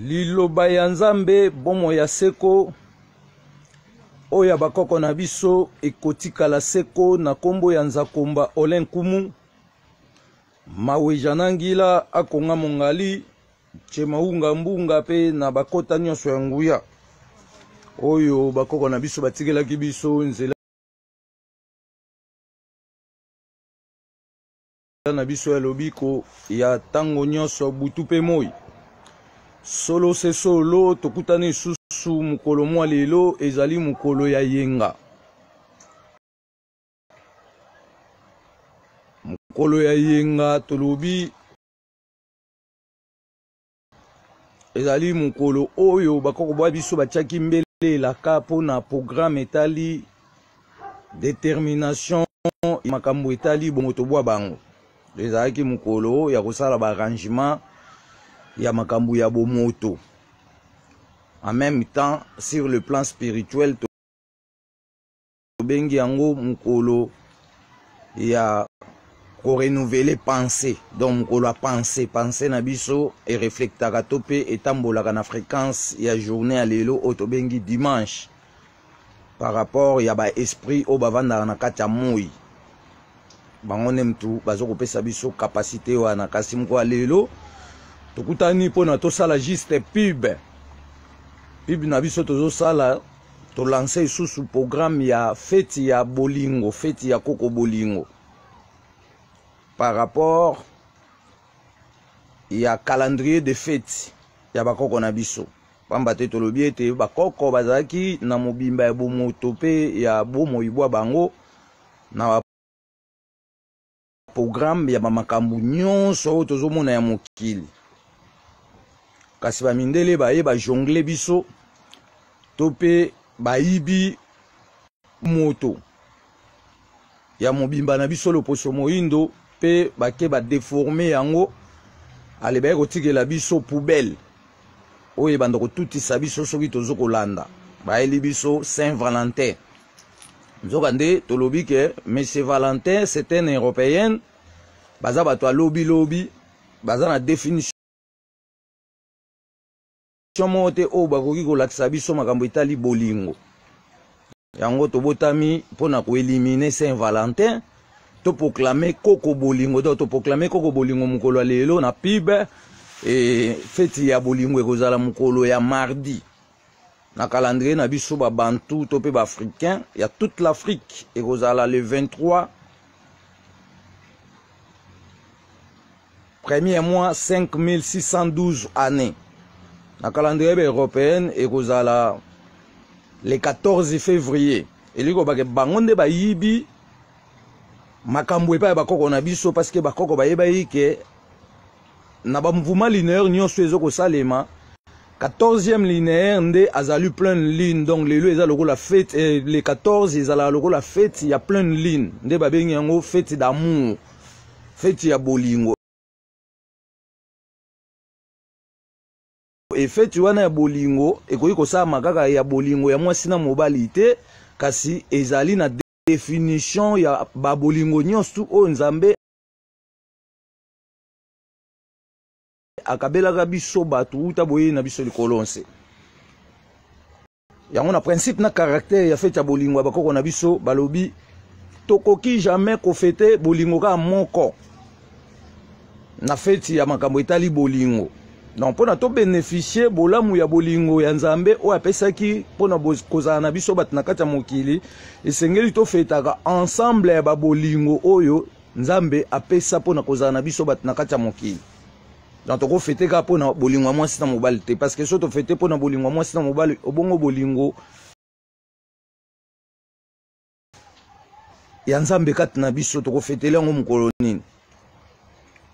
Liloba ya Nzambe, bomoi ya seko, oyo ya bakoko na biso ekotikala seko na kombo ya Nzakomba Olin Nkumu, Maweja-Nangila Akonga Mongali, Chemaunga Mbunga pe na bakota nyonso ya nguya oyo bakoko na biso batikelaki biso nzela na biso ya lobiko ya ntango nyonso butu mpe moi. Solo se solo, tokutani lisusu mokolo mwa lelo, ezali mokolo ya yenga. Mokolo ya yenga tolobi ezali mokolo oyo bakoko bwa biso batiaki mbele elaka mpo na programme etali determination ya makambo etali bomoto bwa bango. Ezalaki mokolo ya kosala ba arrangement ya makambo ya bomoto, en même temps sur le plan spirituel tobengi yango mokolo ya korenouveler pensée. Donc mokolo ya pensée, pensée na biso ereflectaka to mpe etambolaka na fréquence ya journée ya lelo oyo tobengi dimanche, par rapport ya ba esprit oyo bavandaka na kati ya moi, bango nde mutu bazo kopesa biso capacité wana. Kasi mokolo ya lelo tokutani mpona tosala juste pub, pub na biso tozosala, tolanse lisusu programme ya feti ya bolingo, feti ya koko bolingo, par rapport ya calendrier de fete ya bakoko na biso. Pamba te tolobi ete bakoko bazalaki na mobimba ya bomoto mpe ya bomoi bwa bango na programme ya bamakambo nyonso oyo tozomona ya mokili. Kasi bamindele baye bajongle biso to mpe bayibi moto ya mobimba na biso loposo moyindo, mpe bake badeforme yango, ale baye kotikela biso poubelle oyo ebanda kotutisa biso soki tozo kolanda. Bayeli biso Saint Valentin, nzoka nde tolobi ke Monsieur Valentin c'est un européen, baza bato ya lobi lobi, baza na définition moko te oyo bakoki kolakisa biso makambo etali bolingo. Yango tobotami mpona koelimine Saint Valentin, toproklame koko bolingo. Donc toproklame koko bolingo mokolo ya lelo na pub, e feti ya bolingo ekozala mokolo ya mardi na calendrier na biso babantu to mpe baafricain ya toute l'Afrique, ekozala le 23 premier mois 5612 année. Na calendrier ba européenne ekozala le 14 février. Elingi kobake bango nde bayibi makambo epai ya bakoko na biso, parce que bakoko bayebaki ke na ba mouvement linéaire nyonso ezo kosalema, 14e linéaire nde azali pleine lune. Donc lelo eza lokola fête, le 14 ezalaka lokola fête ya pleine lune, nde babengi yango fête d'amour, fête ya bolingo. E fête wana ya bolingo ekoki kosalama kaka ya bolingo ya mwasi na mobali te, kasi ezali na définition ya babolingo nyonso oyo Nzambe akabelaka biso bato uta boyei na biso likolo nse. Yango na principe na caractère ya fete ya bolingo ya bakoko na biso, balobi tokoki jamais kofete bolingo kaka moko na feti ya makambo etali bolingo. Donc mpona tobénéficie bolamu ya bolingo ya Nzambe oyo apesaki mpona kozala na biso bato na kati ya mokili, esengeli tofetaka ensemble ya babolingo oyo Nzambe apesa mpona kozala na biso bato na kati ya mokili. Donc tokofete kaka mpona bolingo ya mwasi na mobali te, parce que so tofete mpona bolingo ya mwasi na mobali, obongo bolingo ya Nzambe kati na biso tokofetele yango mokolo nini?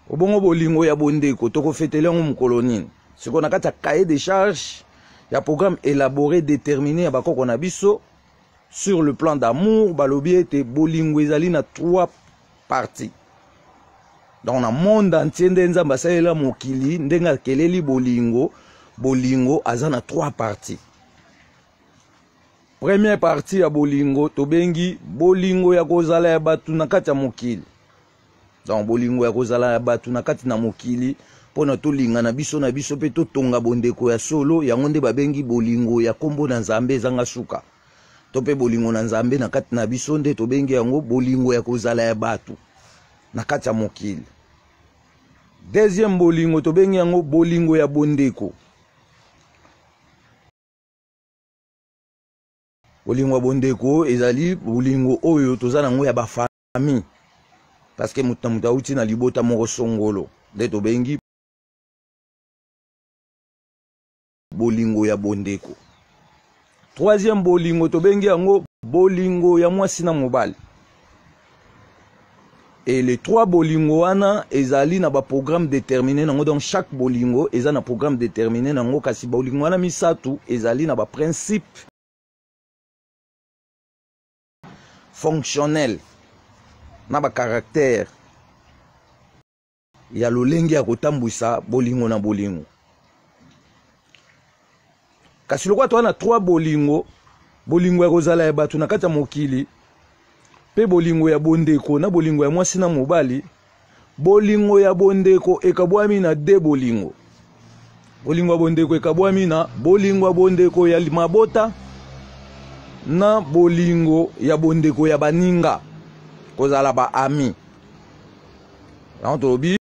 Obongo bolingo ya bondeko tokofetele yango mokolo nini? Sikoyo na kati ya cahier de charge ya programme élaboré déterminé ya bakoko na biso sur le plan d'amour, balobi ete bolingo ezali na 3 parties. Donc na monde entier nde Nzambe asalela mokili ndenge akeleli bolingo, bolingo aza na 3 parties. Première partie ya bolingo tobengi bolingo ya kozala ya bato na kati ya mokili. Donc bolingo ya kozala ya bato na kati na mokili mpo na tolingana biso na biso mpe totonga bondeko ya solo, yango nde babengi bolingo ya nkombo na Nzambe ezanga suka, to mpe bolingo na Nzambe na kati na biso nde tobengi yango bolingo ya kozala ya bato na kati ya mokili. Deuxième bolingo tobengi yango bolingo ya bondeko. Bolingo ya bondeko ezali bolingo oyo toza nango ya bafamille, parce que moto na moto awuti na libota moko songolo, nde tobengi bolingo ya bondeko. Troisième bolingo tobengi yango bolingo ya mwasi na mobali. Et les trois bolingo wana ezali na ba programme déterminé nango, donc chaque bolingo eza na programme déterminé nango, kasi bolingo wana misato ezali na ba principe fonctionnel na ba caractère ya lolenge ya kotambwisa bolingo na bolingo. Kasi lokola toza na trois bolingo, bolingo ya kozala ya bato na kati ya mokili, mpe bolingo ya bondeko na bolingo ya mwasi na mobali, bolingo ya bondeko ekabwami na de bolingo. Bolingo ya bondeko ekabwami na bolingo ya bondeko ya mabota na bolingo ya bondeko ya baninga, kozala ba ami. Yango tolobi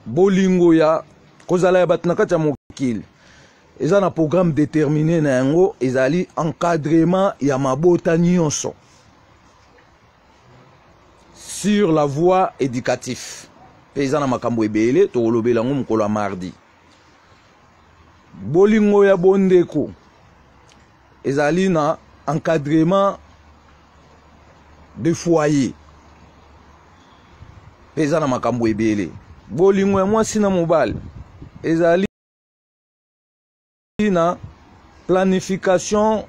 bolingo ya kozala ya bato na kati ya mokili eza na programme déterminé na yango, ezali encadrement ya mabota nyonso sur la voie éducative, mpe eza na makambo ebele tokolobela yango mokolo ya mardi. Bolingo ya bondeko ezali na encadrement de foyer, mpe eza na makambo ebele. Bolingo ya mwasi na mobali ezali na planification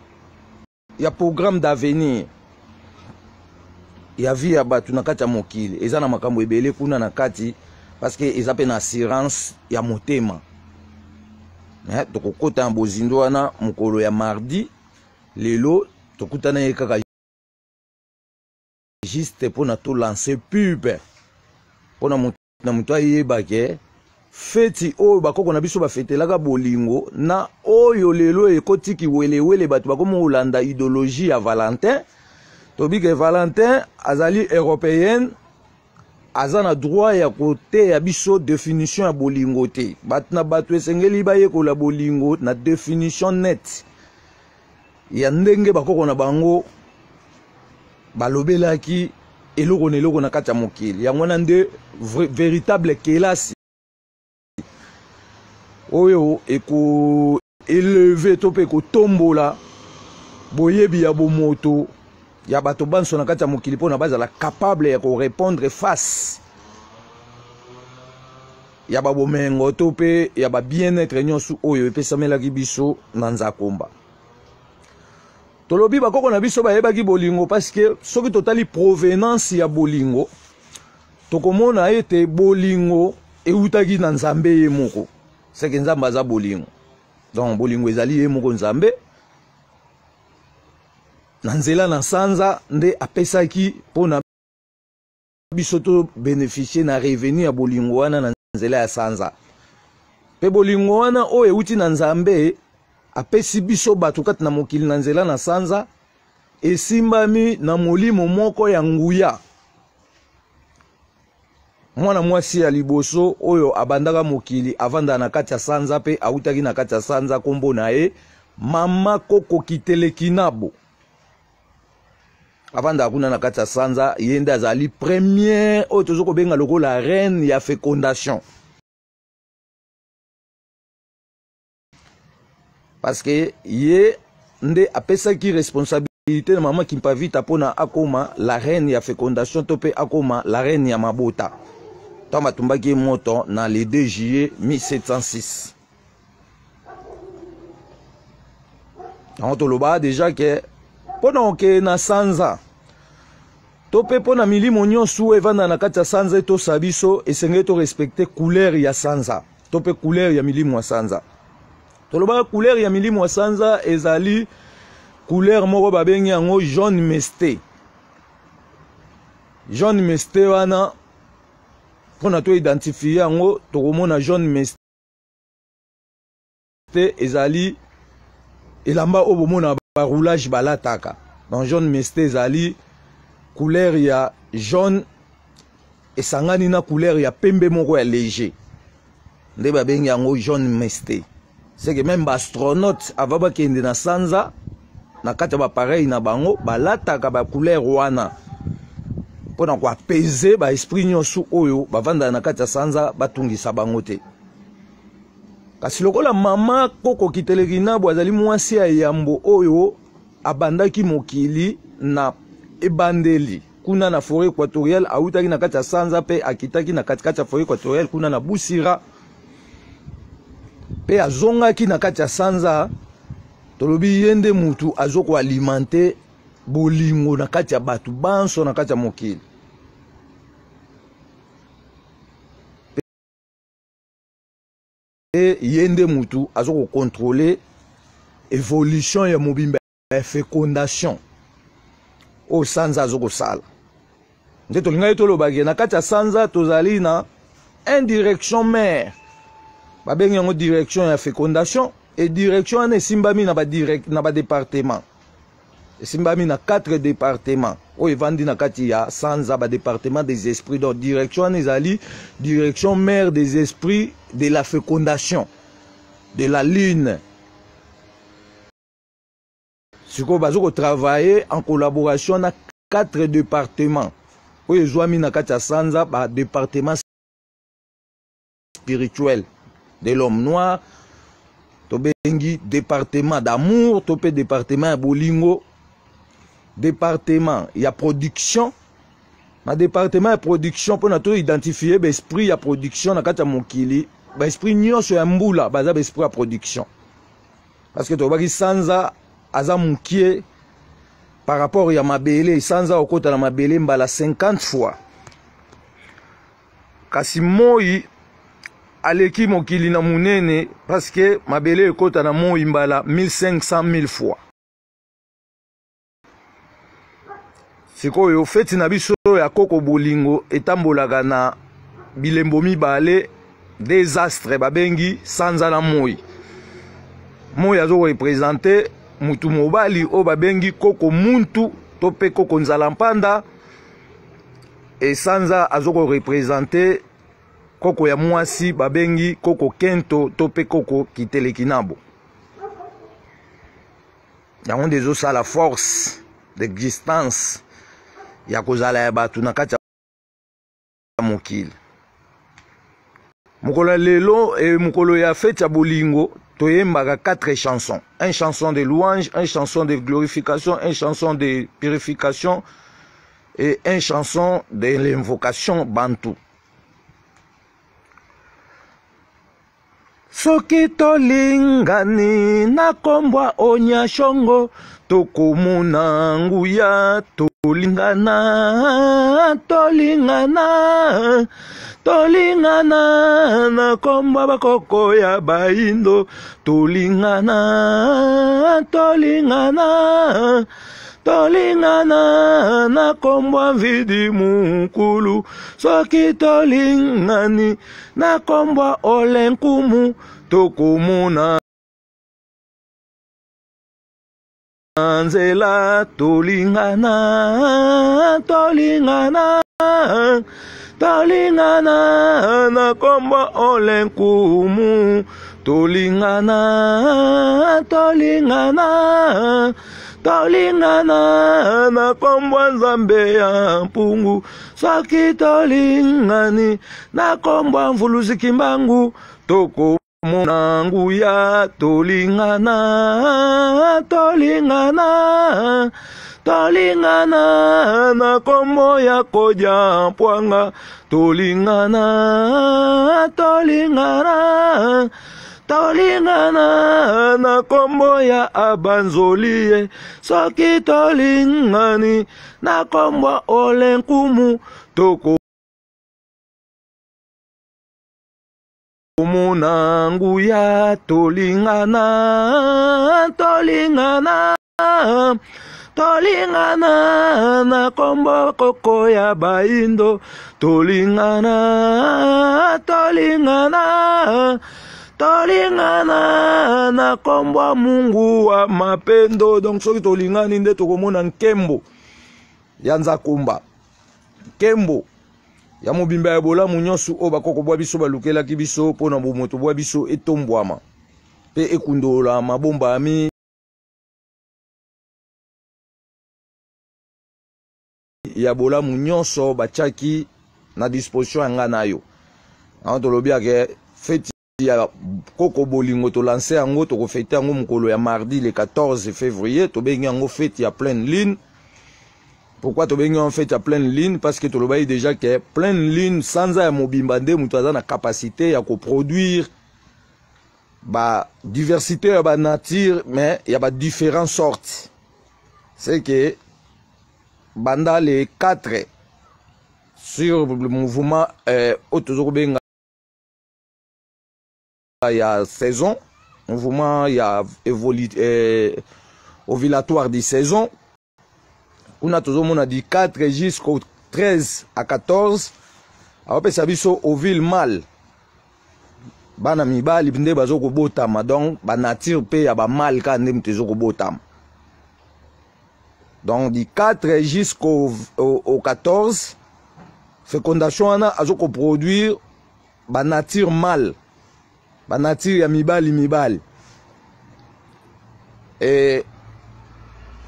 ya programme d'avenir ya vie ya bato na kati ya mokili, eza na makambo ebele kuna na kati, parce que eza mpe na assurance ya motema. Tokokota na bozindo wana mokolo ya mardi. Lelo tokutana ye kaka juste mpona tolancer pub mpona moto na moto ayeba ke feti oyo bakoko na biso bafetelaka bolingo na oyo lelo ekoti kiwelewele, bato bakomi kolanda idéologie ya Valentin. Tobi ke Valentin azali européenne, aza na droit ya koteya biso définition ya bolingo te. Bato na bato esengeli bayekola bolingo na définition nette ya ndenge bakoko na bango balobelaki eloko na eloko na kati ya mokili. Yango wana nde véritable kelasi oyo eko élever to mpe ekotombola boyebi ya bomoto ya bato banso na kati ya mokili, mpona bazala capable ya korépondre face ya babomengo to mpe ya ba bien-être nyonso oyo epesamelaki biso na nzakomba. Tolobi bakoko na biso bayebaki bolingo, parce que soki totali provenance ya bolingo, tokomona ete bolingo eutaki na Nzambe ye moko. Seke Nzambe aza bolingo, donc bolingo ezali ye moko Nzambe. Na nzela na sanza nde apesaki mpona biso to bénéficier na revenu ya bolingo wana na nzela ya sanza. Mpe bolingo wana oyo euti na Nzambe apesi biso bato kati na mokili na nzela na sanza, esimbami na molimo moko ya nguya. Mwana mwasi ya liboso oyo abandaka mokili avandaka na kati ya sanza mpe awutaki na kati ya sanza, nkombo na ye Mama Koko Kitelekinabo, avandaka kuna na kati ya sanza. Ye nde azali première oyo tozo kobenga lokola reine ya fécondation, parce que ye nde apesaki responsabilité na Mama Kimpavita mpona akoma la reine ya fécondation to mpe akoma la reine ya mabota, ntango batumbaki ye moto na le 2 juillet 1706. Yango tolobaka déjà ke mpona kokende na sanza to mpe mpona milimo nyonso oyo evanda na kati ya sanza etosa biso, esengeli torespecte couleur ya sanza to mpe couleur ya milimo ya sanza. Tolobaka couleur ya milimo ya sanza ezali couleur moko babengi yango jaune mesté. Jaune meste wana mpona to identifie yango, tokomona jaune meste ezali elamba oyo bomona baroulage balataka. Donc jaune meste ezali couleur ya jaune esangani na couleur ya pembe moko ya léger, nde babengi yango jaune meste. C'est que même baastronaute avant bakende na sanza, na kati ya bapareil na bango balataka bacouleur wana mpona koapese baesprit nyonso oyo bavandaka na kati ya sanza, batungisa bango te. Kasi lokola mama Koko Kiteleki Nabo azali mwasi ya yambo oyo abandaki mokili na ebandeli kuna na forêt équatoriale, awutaki na kati ya sanza mpe akitaki na katikati ya forêt équatoriale kuna na Busira, mpe azongaki na kati ya sanza. Tolobi ye nde mutu azokoalimenter bolingo na kati ya bato banso na kati ya mokili. Mpe ye nde mutu azokocontrôler évolution ya mobimba ya fécondation oyo sanza azokosala. Nde tolingaki tolobaki, na kati ya sanza tozali na un direction mère, babengi yango direction ya fécondation. E direction wana esimbami na badépartement, esimbami na 4 département oyo evandi na kati ya sanza, badépartement des esprits. Donc direction wana ezali direction mère des esprits de la fécondation de la lune. Sikoyo baza kotravailler en collaboration na 4 départements oyo ezwami na kati ya sanza, badépartement spirituel de l'homme noir. Tobengi département d'amour to mpe département ya bolingo, département ya production. Na département ya production, mpona toidentifie baesprit ya production na kati ya mokili, baesprit nyonso ya mbula baza baesprit ya production, parce que tolobaki sanza aza mokie par rapport ya mabele. Sanza okota na mabele mbala 50 fois, kasi moi aleki mokili na monene, parce que mabele ekota na moi mbala 1500 1000 fois. Sikoyo feti na biso ya Koko Bolingo etambolaka na bilembo mibale, désastre, babengi sanza na moi. Moi azokoreprésenter mutu mobali oyo babengi Koko Muntu to mpe Koko Nzala Mpanda, e sanza azokoreprésenter koko ya mwasi babengi Koko Kento to mpe Koko Kiteleki Nabo. Yango nde ezosala force d'existence ya kozala ya bato na kati ya mokili. Mokolo ya lelo e mokolo ya fete ya bolingo, toyembaka quatre chansons: un chanson de louange, un chanson de glorification, un chanson de purification et un chanson de l'invocation bantu. Soki tolingani na kombwa onya shongo, tokomona nguya. Tolingana, tolingana, tolingana na kombwa bakoko ya baindo. Tolingana, tolingana, tolingana na kombwa Mvidi Mukulu. Soki tolingani na kombwa Ole Nkumu, tokomona nzela. Tolingana, tolingana, tolingana na kombwa Ole Nkumu. Tolingana, tolingana, tolingana na kombwa Nzambe ya Mpungu. Soki tolingani na kombwa Mvuluzi Kimbangu, tokomona nguya. Tolingana, tolingana, tolingana na kombo ya Koja Mpwanga. Tolingana, tolingana, tolingana na kombo ya Abanzoli ye. Soki tolingani na kombo Ole Nkumu, tokomona nguya. Tolingana, tolingana, Tolingana na kombo koko ya baindo. Tolingana, tolingana, tolingana na kombo ya Mungu wa mapendo. Donc soki tolingani nde tokomona nkembo ya Nzakomba, nkembo ya mobimba ya bolamu nyonso oyo bakoko bwa biso balukelaki biso mpo na bomoto bwa biso etombwama mpe ekundola mabombami ya bolamu nyonso batiaki na disposition ya ngai na yo. Yango tolobi yake feti ya koko bolingo, tolanse yango, tokofete yango mokolo ya mardi le 14 février. Tobengi yango feti ya pleine lune. Pourquoi tobengi yango fete ya pleine lune? Parce que tolobaki déjà ke pleine lune, sanza ya mobimba, nde moto aza na capacité ya koproduire ba diversité ya ba nature, mais ya ba différentes sortes. C'est que banda le 4 sur le mouvement oyo toza kobenga ya saison, mouvement ya ovulatoire du saison, kuna tozomona du 4 jusqu'au 13 à 14, aopesa biso ovule mâle, bana mibali nde bazokobotama. Donc banature mpe ya bamâle kaka nde moto ezokobotama. Donc du 4 jusqu'au au 14, fécondation wana azokoproduire banature mâle, banature ya mibali mibali. E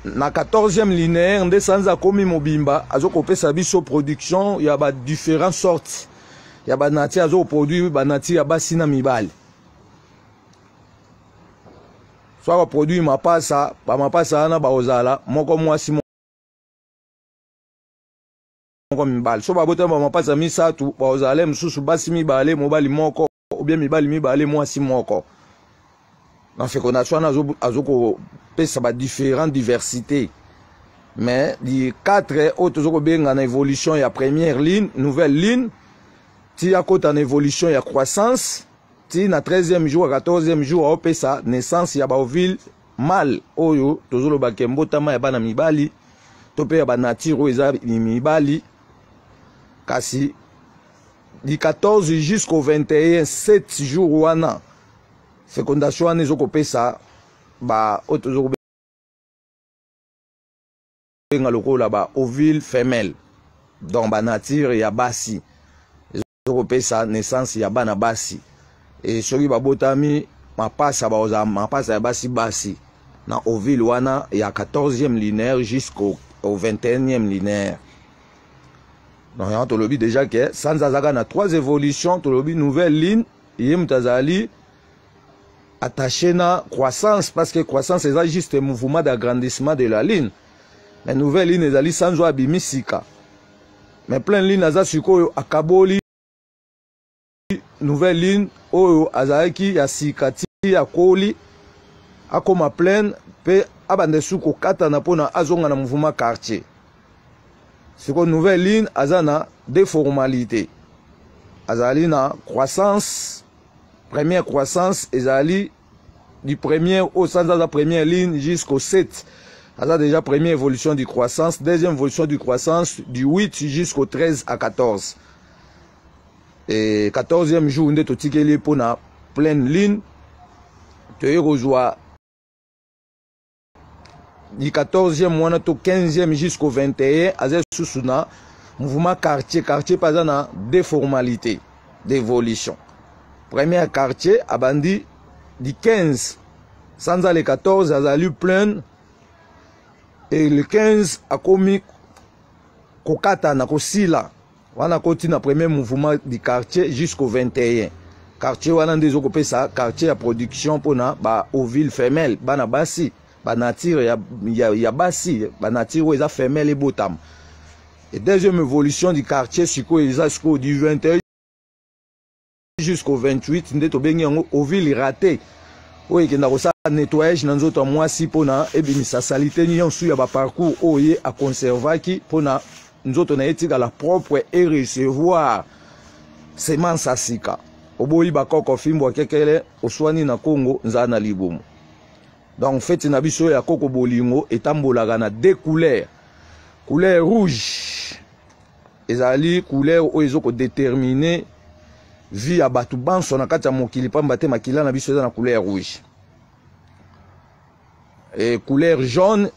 na 14e linéaire nde sanza akomi mobimba, azokopesa biso production ya badifférentes sortes ya banature, azokoproduire banature ya basi na mibali. So baproduire mapasa, bamapasa wana bakozala moko mwasi, moko mibali. So babotami bamapasa misato, bakozala mosusu basi mibale, mobali moko, ou bien mibali mibale, mwasi moko. Na fécondation wana azokopesa badifférentes diversité. Mais du 4 oyo toza kobenga na évolution ya première lune, nouvelle lune, ti akota na évolution ya croissance, ti na 13e jour, 14e jour, aopesa naissance ya baovule mâle, oyo tozolobaka mbotama ya bana mibali to mpe ya banature oyo eza mibali. Kasi du 14 jusqu'au 21, 7 jours wana, fécondation wana ezokopesa ba oyo tozokobenga lokola ba ovule femelle, donc banature ya basi ezokopesa naissance ya bana basi. E soki babotami mapasa, bakozala mapasa ya basi basi na ovule wana ya 14e lunaire jusqu'au au 21e lunaire. Donc yango tolobi déjà ke sanza azalaka na trois évolutions. Tolobi nouvelle lune, ye moto azali attaché na croissance, parce que croissance eza juste un mouvement d'agrandissement de la lune. Mais nouvelle lune ezali sanza oyo abimi sika. Mais pleine lune aza sikoyo akaboli nouvelle lune oyo azalaki ya sika, ti akoli, akoma pleine mpe abanda esu kokatana mpona azonga na mouvement quartier. Sikoyo nouvelle lune aza na deux formalités: azali na croissance, première croissance ezali du premier au sanza aza première lune jusqu'au 7, aza déjà première évolution du croissance. Deuxième évolution du croissance, du 8 jusqu'au 13 à 14. Et 14e jour nde totikeli mpona pleine lune. Toye kozwa du 14e wana to 15e jusqu'au 21, aza lisusu na mouvement quartier. Quartier mpe aza na deux formalités d'évolution. Première quartier abandi du 15 sanza, le 14 azali pleine, et le 15 akomi kokatana, kosila wana, akoti na premier mouvement du quartier jusqu'au 21. Quartier wana nde ezokopesa quartier ya production mpona baovule femelle, bana basi, banature ya basi, banature oyo eza femelle ebotama. Et deuxième évolution du quartier sikoyo eza sikoyo du 21 jusqu'au 28, nde tobengi yango ovule raté, oyo ekenda kosala nettoyage na nzoto ya mwasi mpona ebimisa saleté nyonso ya baparcours oyo ye aconservaki, mpona nzoto na ye etikala propre et recevoir semence ya sika. Oboyi bakoko fimbo akekele, oswani na Kongo, nzala na libumu. Donc feti na biso ya koko bolingo etambolaka na deux couleurs. Couleur rouge ezali couleur oyo ezo ko déterminer vie ya bato banso na kati ya mokili, pamba te makila na biso eza na couleur rouge. Et couleur jaune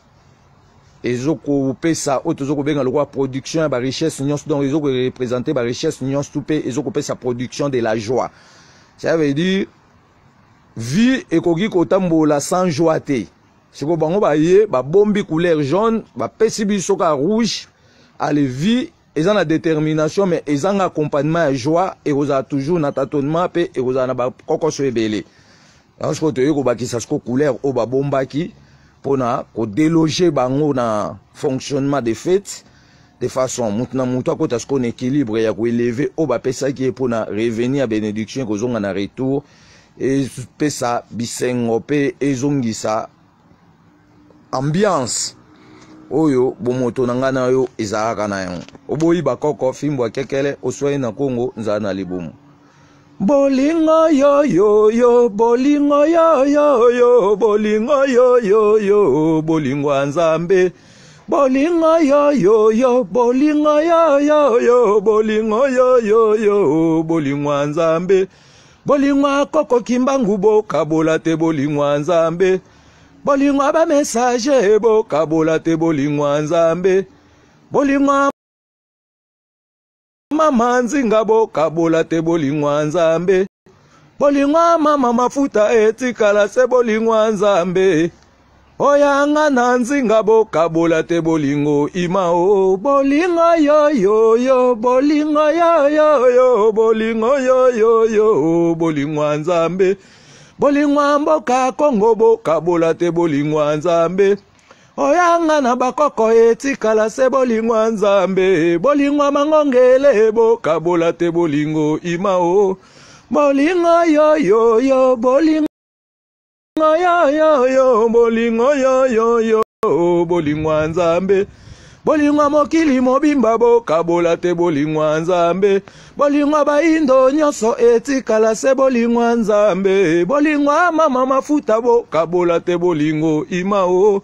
ezo kopesa oyo tozo kobenga lokola production ya ba richesse nyonso, donc ezo ko représenter ba richesse nyonso tout pe ezo kopesa production de la joie. Ça veut dire vie ekoki kotambola sans joie te. Sikoyo bango baye babombi couleur jaune, bapesi biso ka rouge. Ale vie eza na détermination mais ezanga accompagnement ya joie, ekozala toujours na tâtonnement pe ekozala na bakokoso ebele. Yango sikoyo toyei kobakisa sikoyo couleur oyo babombaki mpona kodeloge bango na fonctionnement de fete, de façon mutu na mutu akota sikoyo na équilibre ya koeleve oyo bapesaki ye mpona revenu ya bénédiction ekozonga na retour, epesa bisengo mpe ezongisa ambiance oyo bomoto na ngai na yo ezalaka na yango. Oboyi bakoko fimbo ya kekele oswai na Kongo nzala na libumu. Bolingo yo yo yo, bolingo yo yo yo, bolingo yo yo yo, bolingo ya Nzambe. Bolingo yo yo yo, bolingo yo yo yo, bolingo yo yo yo, bolingo ya Nzambe. Bolingo ya koko Kimbangu bokabola te, bolingo ya Nzambe. Bolingo ya ba messager bokabola te, bolingo ya Nzambe. Bolingo ya mama Nzinga bokabola te, bolingo ya Nzambe. Bolingo ya mama Mafuta etikala se bolingo ya Nzambe. Oyanga na Nzinga bokabola te, bolingo ima o. Bolingo yo yo yo, bolingo yo yo yo, bolingo yo yo yo, bolingo ya Nzambe. Bolingo ya mboka Kongo bokabola te, bolingo ya Nzambe. Oyanga na bakoko etikala se bolingo ya Nzambe. Bolingo ya mangongele bokabola te, bolingo ima o. Bolingo yo yo yo, bolingo yo yo yo, bolingo yo yo yo, bolingo ya Nzambe. Bolingo ya mokili mobimba bokabola te, bolingo ya Nzambe. Bolingo ya bayindo nyonso etikala se bolingo ya Nzambe. Bolingo ya mama Mafuta bokabola te, bolingo ima o.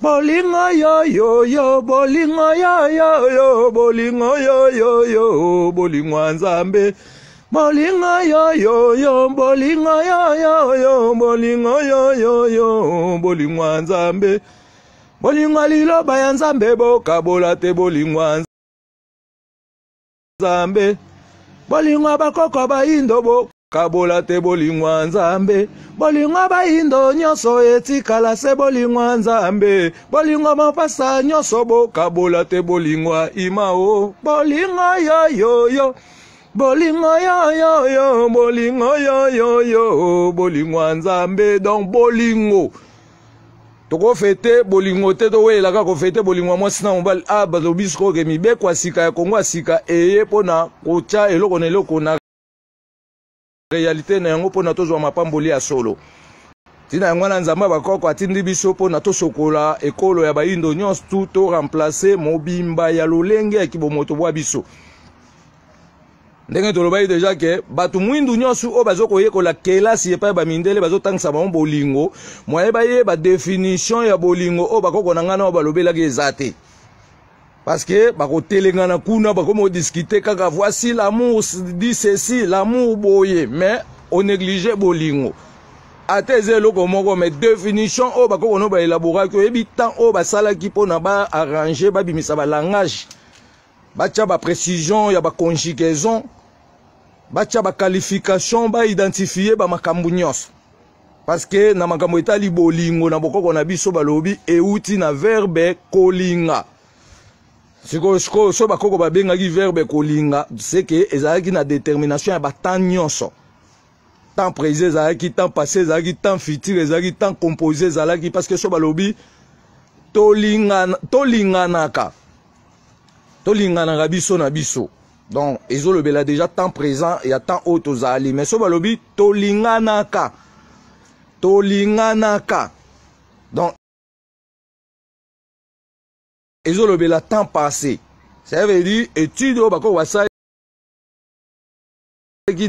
Bolingo yo yo yo, bolingo yo yo yo, bolingo yo yo yo, bolingo ya Nzambe. Bolingo yo yo yo, bolingo yo yo yo, bolingo yo yo yo, bolingo ya Nzambe. Bolingo ya liloba ya Nzambe bokabola te, bolingo ya Nzambe. Bolingo ya bakoko bayindo bokabola te, bolingo ya Nzambe. Bolingo ya bayindo nyonso etikala se bolingo ya Nzambe. Bolingo ya mapasa nyonso bokabola te, bolingo ya ima o. Bolingo yo yo yo, bolingo yo yo yo, bolingo yo yo yo, bolingo ya Nzambe. Donc bolingo tokofete bolingo te, towelelaka kofete bolingo ya mwasi na mobali. Ah, balobi sikoyo ke mibeko ya sika ya Kongo ya sika eye mpona kotya eloko na eloko na realite na yango mpona tozwa mapamboli ya solo. Ntina yango wana Nzambe ya bakoko atindi biso mpona tosokola ekolo ya bayindo nyonso tu, to remplace mobimba ya lolenge ya kibomoto bwa biso. Ndenge tolobaki deja ke bato mwindu nyonso oyo bazo koyekola kelasi epai bamindele bazotangisa bango bolingo, mwaye bayeba definition ya bolingo oyo bakoko na ngai na oyo balobelaki eza te, parce que bakotelengana kuna, bakomi kodiskute kaka voici l'amour dit ceci, l'amour boye, mais onéglige bolingo ata eza eloko moko. Mais définition oyo bakoko no baelaboraki, oyebi temps oyo basalaki mpona baarrange, babimisa balangage, batia baprécision ya baconjugaison, batia baqualification, baidentifie bamakambo nyonso. Parce que na makambo etali bolingo na bokoko na biso balobi euti na verbe kolinga. Sikoyo sikoyo so bakoko babengaki verbe kolinga, c'est que ezalaki na détermination ya batemps nyonso. Temps présent ezalaki, temps passé ezalaki, temps futur ezalaki, temps composé ezalaki. Parce que so balobi tolinganaka, tolinganaka biso na biso, donc ezolobela déjà temps présent ya temps oyo tozali. Mais so balobi tolinganaka, tolinganaka, donc ezolobela temps passé. Ça veut dire étude oyo bakoko basalaki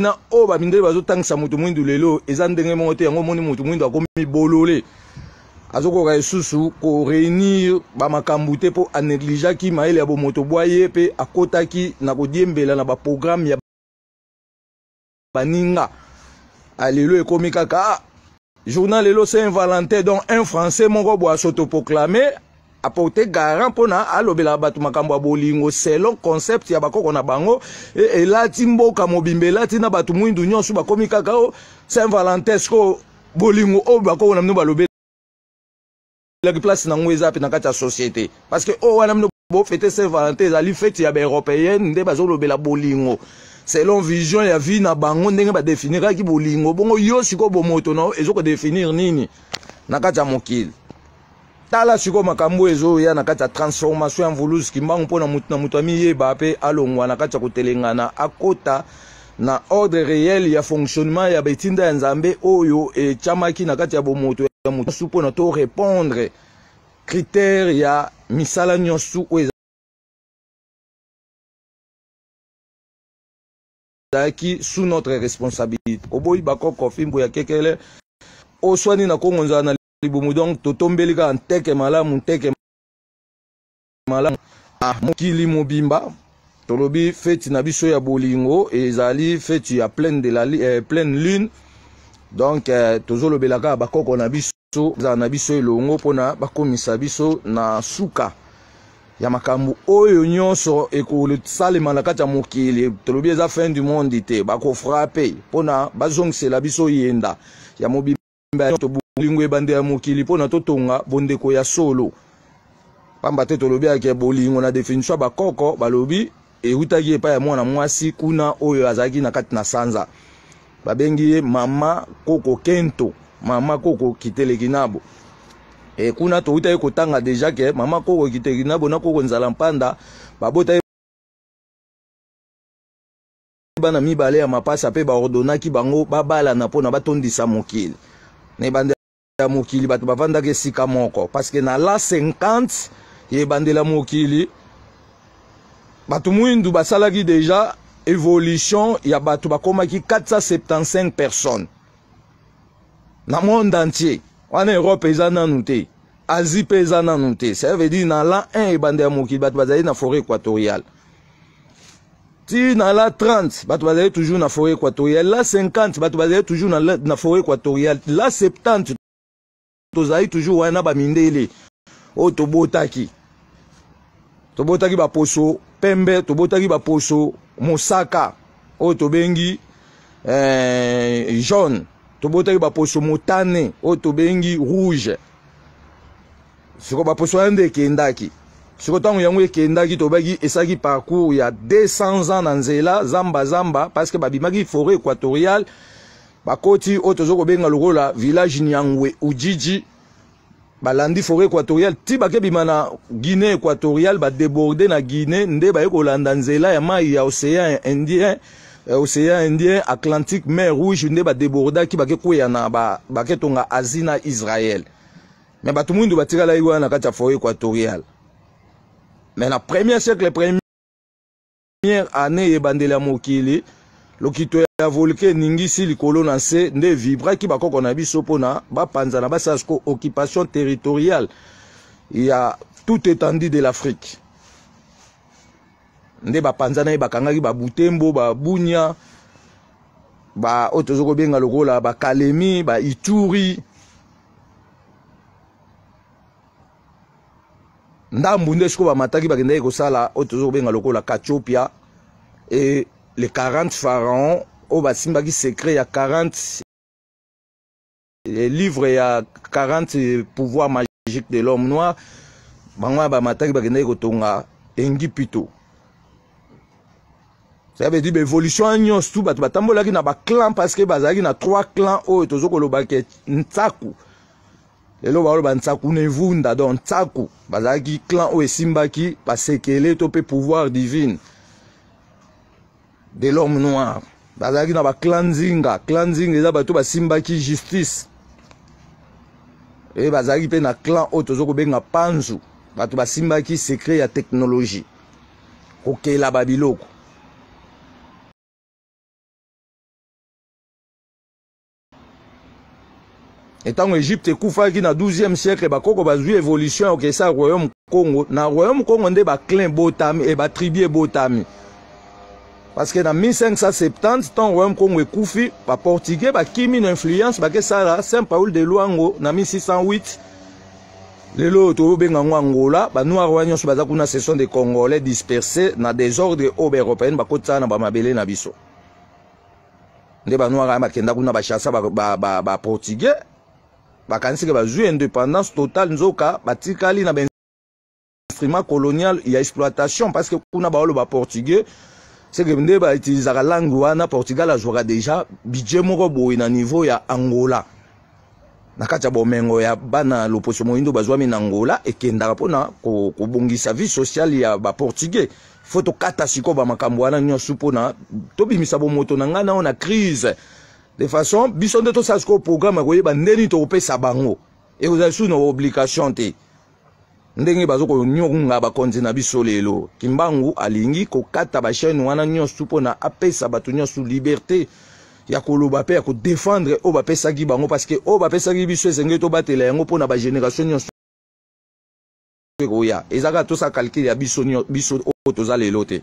na oyo bamindele bazotangisa moto mwindu lelo eza ndenge moko te. Yango omoni moto mwindu akomi bolole. Azokoka lisusu ko reunir ba makambo te mpo anegligeaki mayele ya bomoto bwa ye mpe akotaki na kodiembela na ba programme ya baninga. Lelo ekomi kaka ah, journal lelo Saint Valentin, donc un français moko boa s'autoproclamer aporte garant mpona alobela bato makambo ya bolingo selon concept ya bakoko na bango. Elati mboka mobimba, elati na bato mwindu nyonso, bakomi kaka o Saint Valentin. Sikoyo bolingo oyo bakoko na bino balobelaki, place nango eza mpe na kati ya société? Parce que oyo wana bino bofete Saint Valentin ezali fete ya baeuropéenne nde bazolobela bolingo selon vision ya vie na bango, ndenge badefiniraki bolingo. Bongo yo sikoyo, bomoto na yo ezokodefinir nini na kati ya mokili? Tala sikoyo makambo ezoya na kati ya transformation ya Mvuluzi Kimbangu, mpona motu na moto amiyeba mpe alongwa na kati ya kotelengana, akota na ordre réel ya fonctionnement ya betinda ya Nzambe oyo etiamaki na kati ya bomoto ya motu, mpona to répondre critère ya misala nyonso oyo ezalaki sous notre responsabilité. Oboyi bakoko, fimbu ya kekele oswani na Kongo, nzala na libumu. Donc totombeli kaka nteke malamu, nteke malamu. Ah, mokili mobimba tolobi feti na biso ya bolingo ezali feti ya pleine de la pleine lune. Donc tozolobela kaka bakoko na biso, ezala na biso elongo mpona bakomisa biso na suka ya makambo oyo nyonso ekosalema na kati ya mokili. Tolobi eza fin du monde te, bakofrape mpona bazongisela biso yenda ya mobimba, bolingo ebande ya mokili, mpona totonga bondeko ya solo. Pamba te tolobi ake bolingo na definition ya bakoko, balobi eutaki epai ya mwana mwasi kuna oyo azalaki na kati na sanza, babengi ye mama koko kento, mama koko kiteleki nabo. E kuna toutaki kotanga deja ke mama koko kiteleki nabo na koko nzala mpanda babotaki bana mibale ya mapasa, mpe baordonaki bango babalana mpona batondisa mokili. Na ebandela ya mokili, bato bavandaki esika moko, parce que na la 50 ya ebandela mokili, bato mwindu basalaki deja évolution ya bato, bakomaki 475 personnes na monde entier. Wana Europe eza nanu te, Asie mpe eza nanu te. Ça veut dire na l'an 1 ebanda ya mokili, bato bazali na forêt équatoriale. Ti na la 30, bato bazali toujours na forêt équatoriale. La 50, bato bazali toujours na forêt équatoriale. La 70, tozali toujours wana. Bamindele oyo tobotaki baposo pembe, tobotaki baposo mosaka oyo tobengi jaune, tobotaki baposo motane oyo tobengi rouge. Siko baposo wana nde ekendaki. Siko ntango yango ekendaki, tobaki esalaki parcours ya 200 ans na nzela zamba zamba, parce que babimaki forêt équatoriale, bakoti oyo toza kobenga lokola village Nyangwe Ujiji, balandi forêt équatoriale ti bakebima na Guinée équatoriale, badéborde na Guinée, nde baye kolanda nzela ya mai ya océan Indien, océan Indien, Atlantique, mer Rouge, nde badébordaki, bakekweya na baketonga Asie na Israël. Mais bato mwindu batikalaki wana na kati ya forêt équatoriale. Mais na premier siècle, première année ebandeli ya mokili, lokito ya volcan eningisi likolo na nse, nde vibraki bakoko na biso mpona bapanzana, basala siko occupation territoriale ya toute étendue de l'Afrique. Nde bapanzana ye, bakangaki Babutembo, Babunya, ba oyo toza kobenga lokola Bakalemi, Baituri, ndambu. Nde sikoyo bamataki, bakendaki kosala oyo toza kobenga lokola Katiopia. Et les 40 pharaons oyo basimbaki secret ya 40 livre ya 40 pouvoir magique de l'homme noir, bango wana bamataki, bakendaki kotonga Engipito. Ça veut dire baévolution nyonso tu, bato batambolaki na baclan, parce que bazalaki na trois clans oyo toza koloba ke Ntsaku. Lelo baloba Ntsaku na Evunda. Donc Ntsaku bazalaki clan oyo esimbaki basekele to mpe pouvoir divine de l'homme noir. Bazalaki na baclan Nzinga. Clan Nzinga eza bato basimbaki justice. E bazalaki mpe na clan oyo toza kobenga Panzu, bato basimbaki secret ya technologie, kokela babiloko. Ntango Egypte ekufaki na 12e siècle, bakoko bazwi évolution ya kokesa royaume Congo. Na royaume Congo nde baclan ebotami e batribu ebotami. Parce que na 1570, ntango royaume Congo ekufi, baportugais bakimi na influence, bakesala Saint Paul de Luango na 1608. Lelo oyo tobenga yango Angola. Banoir wana nyonso baza kuna, ce sont des Congolais dispersés na désordre oyo baeuropéenne bakotisaka na bamabele na biso. Nde banoir aya bakenda kuna, bachassa baportugais, bakanisi ke bazwi indépendance totale, nzoka batikali na bainstrument colonial ya exploitation, parce que kuna baoloba portugais. Seke nde bautilisaka langue wana. Portugal azwaka déjà budget moko boye na niveau ya Angola. Na kati ya bomengo ya bana loposo moyindo bazwami na Angola, ekendaka mpona kobongisa vie sociale ya baportugais. Fo tokata sikoyo bamakambo wana nyonso mpona tobimisa bomoto na ngai nao na crise de façon biso nde tosala sikoyo programme ya koyeba ndeni tokopesa bango. Ekozala lisusu na obligation te ndenge bazo konyonga bakonzi na biso lelo. Kimbangu alingi kokata bachaîne wana nyonso mpona apesa bato nyonso liberté ya koloba mpe ya kodefendre oyo bapesaki bango, parce que oyo bapesaki biso esengeli tobatela yango mpona bagénération nyonso ekoya. Eza kaka tosala calcul ya biso, biso oyo toza lelo te,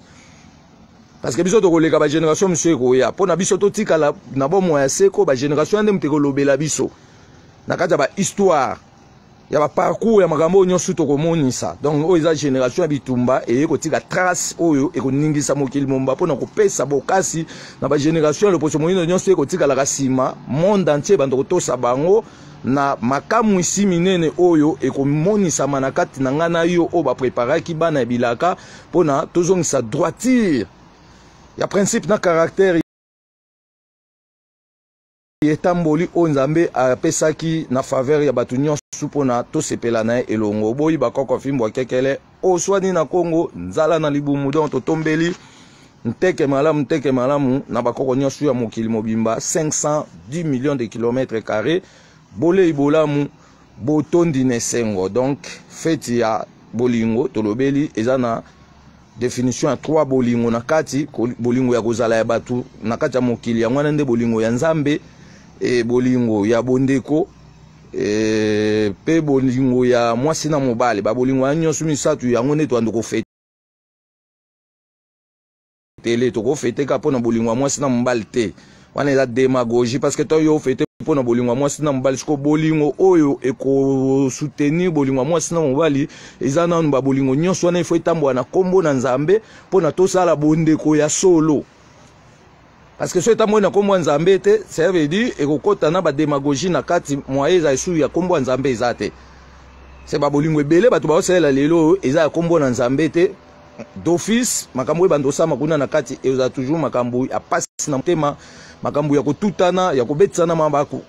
parce que biso tokoleka, bagénération mosusu ekoya. Mpona biso totikala na bomoi ya seko, bagénération ya nde moto ekolobela biso na kati ya bahistoire ya baparcours ya makambo oyo nyonso tokomonisa. Donc oyo eza génération ya bitumba eye kotika trace oyo ekoningisa mokili momba, mpona kopesa bokasi na bagénération ya loposo moyindo nyonso ekotikalaka nsima. Monde entier bando kotosa bango na makamwisi minene oyo ekomonisama na kati na ngai na yo, oyo bapreparaki bana ya bilaka mpona tozongisa droiture ya principe na caractère etamboli oyo Nzambe apesaki na faveur ya bato nyonso mpona tosepela na ye elongo. Boyi bakoko fimbo akekele oswani na Kongo nzala na libumu. Donc totombeli nteke malamu, nteke malamu na bakoko nyonso ya mokili mobimba, 510 millions de kilomètres carré. Bolei bolamu, botondi na esengo. Donc feti ya bolingo tolobeli eza na définition ya trois bolingo na kati: bolingo ya kozala ya bato na kati ya mokili, yango wana nde bolingo ya Nzambe, e bolingo ya bondeko, mpe bolingo ya mwasi na mobali. Babolingo ya nyonso misato yango nde toyando kofetele. Tokofete kaka mpona bolingo ya mwasi na mobali te, wana eza démagogie, parce que to yo ofete mpona bolingo ya mwasi na mobali, siko bolingo oyo ekosoutenir bolingo ya mwasi na mobali eza nanu. Babolingo nyonso wana ifo etambola na nkombo na Nzambe mpona tosala bondeko ya solo, parce que so etamboli na nkombo ya Nzambe te, ça veut dire ekokɔta na badémagogie na kati. Moye eza esu ya nkombo ya Nzambe eza te. Se babolingo ebele bato baosalela lelo oyo eza ya nkombo na Nzambe te. D'office makambo oyo bando osama kuna na kati ezala toujours makambo ya pasi na motema, makambo ya kotutana, ya kobetisana mabaku,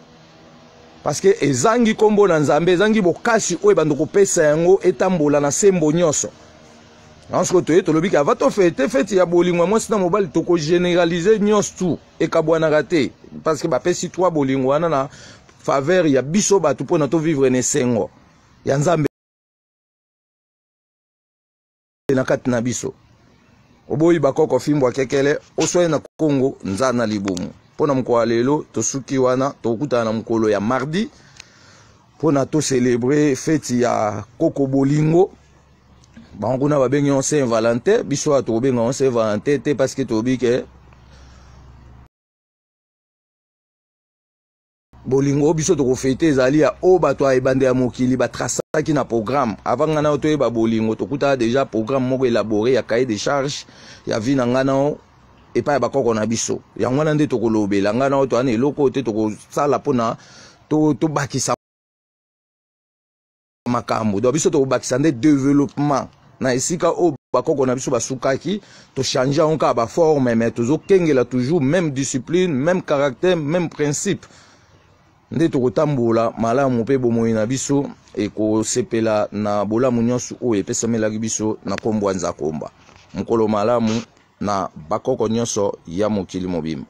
parce que ezangi nkombo na Nzambe, ezangi bokasi oyo ebando kopesa yango etambola na sembo nyonso. Sikoyo toye tolobi ke ava tofete feti ya bolingo ya mwasi na mobali, tokogénéraliser nyonso tu, ekabwanaka te, parce que bapesi trois bolingo wana na faveur ya biso bato mpona tovivre na esengo ya Nzambe na kati na biso. Oboyi bakoko fimbo akekele oswai na Kongo nza na libumu. Mpona mokolo ya lelo tosuki wana. Tokokutana na mokolo ya mardi mpona tocélébrer feti ya koko bolingo. Bango kuna babengi yango Saint Valentin, biso awa tokobenga yango Saint Valentin te, parce que toyebi ke bolingo biso tokofete ezali ya oyo bato ya ebanda ya mokili batrasaki na programme. Avant ngai nao toyeba bolingo, tokutaka déjà programme moko élaboré ya cahier de charge ya vie na ngai nao epai ya bakoko na biso. Yango wana nde tokolobela. Ngai nao towana eloko oyo te tokosala mpona tobakisa makambo. Donc biso tokobakisa nde développement na esika oyo bakoko na biso basukaki. Tochange yango kaka baforme, mais tozokengela toujours même discipline, même caractère, même principe. Nde tokotambola malamu mpe bomoi na biso ekosepela na bolamu nyonso oyo epesamelaki biso na nkombo ya Nzakomba. Mokolo malamu na bakoko nyonso ya mokili mobimba.